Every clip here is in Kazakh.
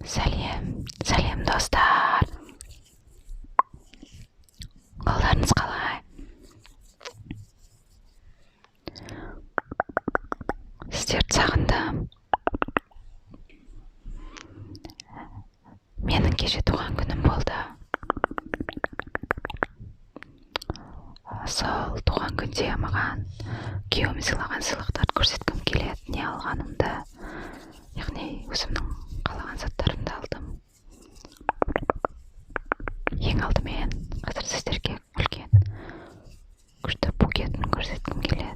Сәлем, сәлем, достар! Қалдарыңыз қалай? Сіздерді сағындым. Менің кеше туған күнім болды. Сол туған күнде маған күйеуім сыйлаған сыйлықтарды көрсеткім келеді, не алғанымды, яғни өзімнің қалаған заттарымды алдым. Ең алдымен қазір сіздерге үлкен күшті букетін көрсеткім келеді.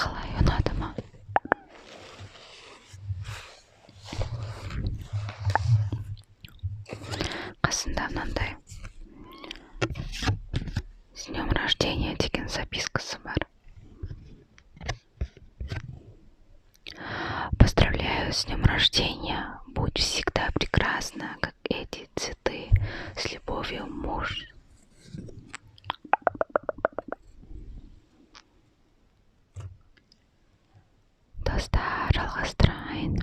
Қалай, ұнады ма? Қасында мынандай «С днем рождения» деген запискасы бар. «Поздравляю с днем рождения. Будь всегда прекрасна, как эти цветы. С любовью, муж». Достар, жалғастырайын.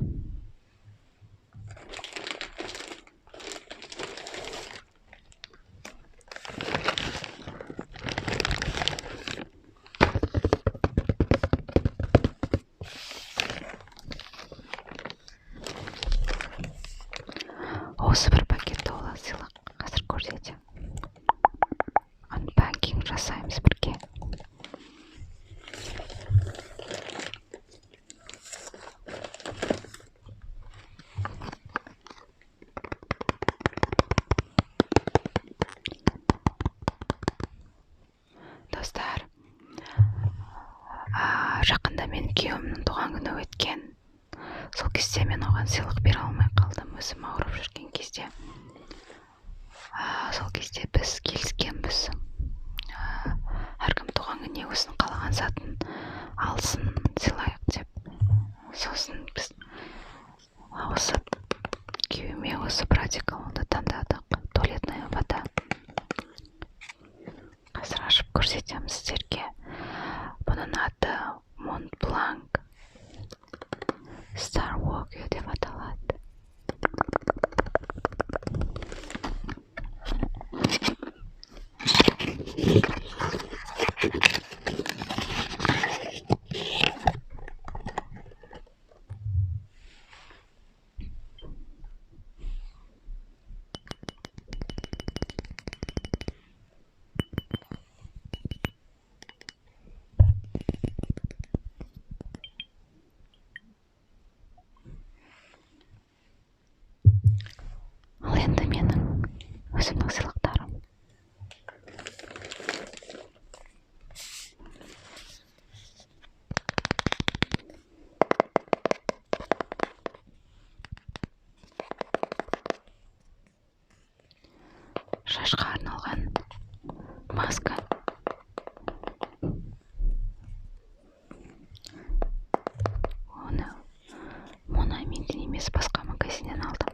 Осы бір пакет толы сыйлық, қазір көрсетемін. Unpacking жасаймыз бірге. Достар, жақында мен күйеуімнің туған күні өткен. Сол кезде мен оған сыйлық бере алмай қалдым, өзім ауырып жүрген кезде. Сол кезде біз келіскенбіз, әркім туған күніне өзінің қалаған затын алсын, сыйлайық деп. Сосын біз осы күйеуіме осы Бра Деколонды таңдадық, туалетная вода. Қазір ашып көрсетемін сіздерге. Бұның аты Mont Blanc Star Walk деп аталады. Ал енді менің өзімнің сыйлықтарым. Шашқа арналған маска. Оны Монамиден емес, басқа магазиннен алдым.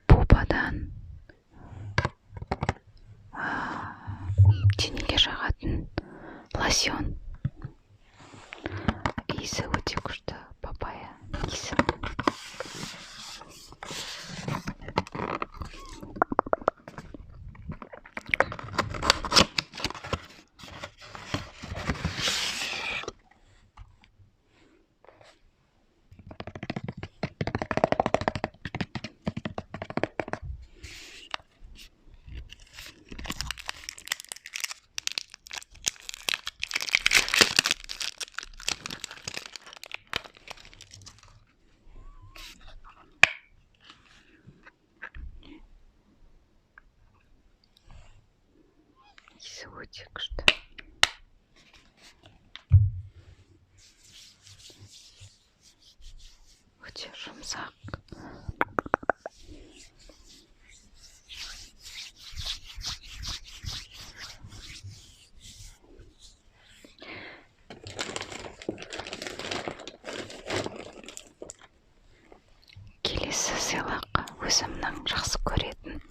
Пупадан. Өте күшті. Өте жұмсақ. Келесі сыйлық өзімнің жақсы көретін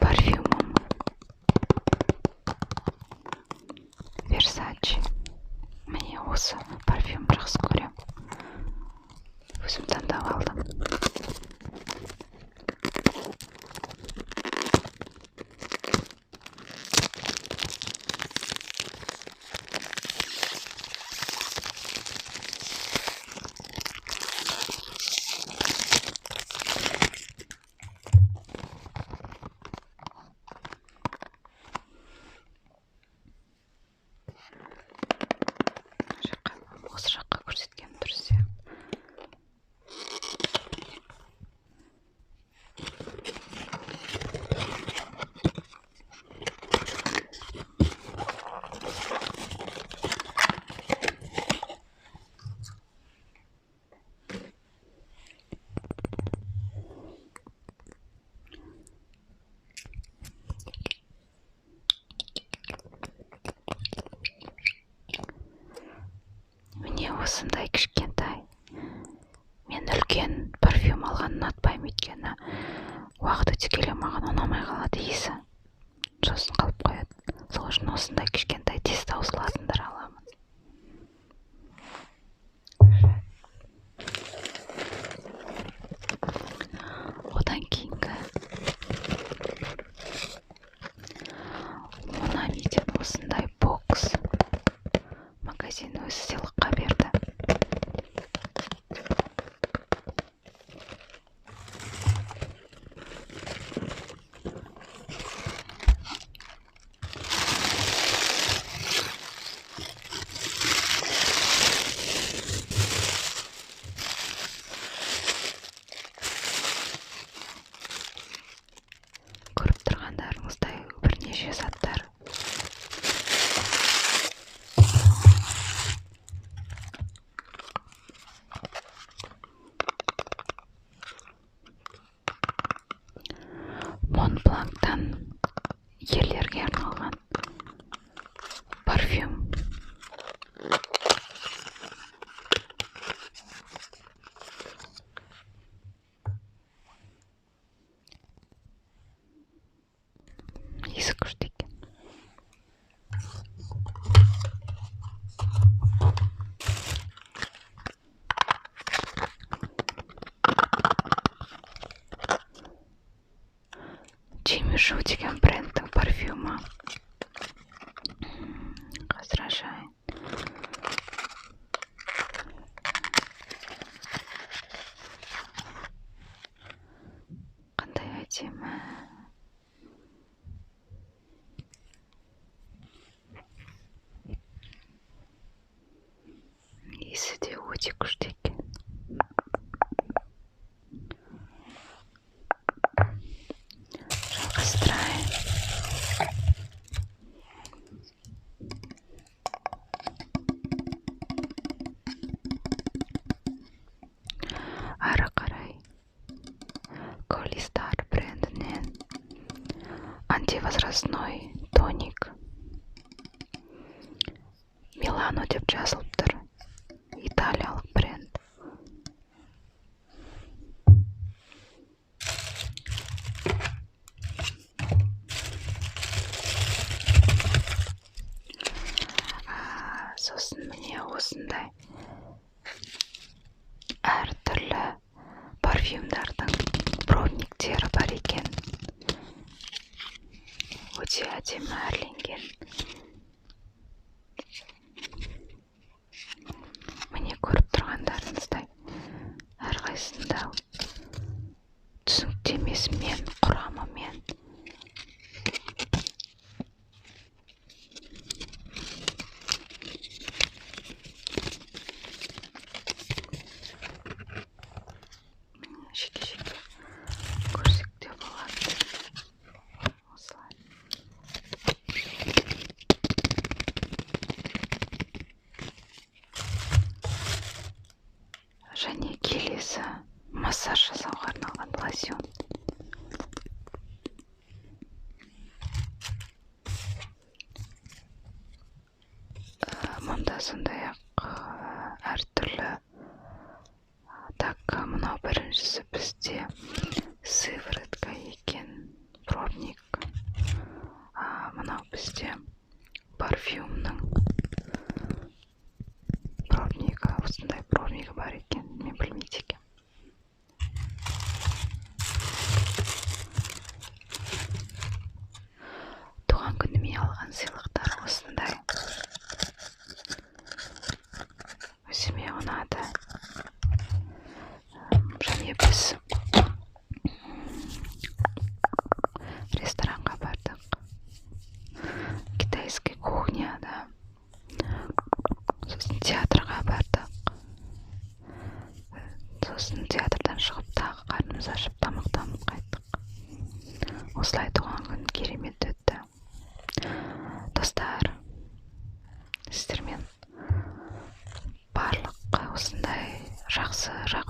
парфюмім Versace. Міне, осы парфюм жақсы көремін. Өзім таңдап алдым. Жаққа, осы жаққа көрсеткен дұрыс сияқты. Міне, осындай кішкентай. Мен үлкен парфюм алғанды ұнатпаймын, өйткені уақыт өте келе маған ұнамай қалады иісі, сосын қалып қояды. Сол үшін осындай кішкентай, тез таусылатындар аламын. Одан кейінгі Монамиден осындай бокс, магазин өзі сыйлыққа берді. Көріп тұрғандарыңыздай, бірнеше заттар. Монбланктан ерлерге арналған парфюм. Иісі күшті екен. Джимми Шу деген брендтің парфюмі. Қазір ашайын. Қандай әдемі! Иісі де өте күшті екен. Жалғастырайын. Ары қарай Колистар брендінен антивозрастной тоник. Милано деп жазылып тұр, италиялық бренд. Сосын міне, осындай әртүрлі парфюмдардың пробниктері бар екен, өте әдемі әрленген. Міне, көріп тұрғандарыңыздай, әрқайсысында түсініктемесімен, құрамымен. Жеке жеке көрсек те болады осылай. Және келесі массаж жасауға арналған лосьон. Мұнда сондай-ақ әртүрлі. Так, мынау біріншісі бізде сыворотка екен, пробник. Мынау бізде парфюмнің пробнигі. Осындай пробнигі бар екен, мен білмейді екенмін. Туған күніме алған сыйлықтар осындай, өзіме ұнады. Және біз ресторанға бардық, китайский кухняда, сосын театрға бардық. Сосын театрдан шығып, тағы қарнымыз ашып, тамақтанып қайттық. Осылай туған күн керемет өтті. Достар, сіздермен барлық осындай жақсы жақсы.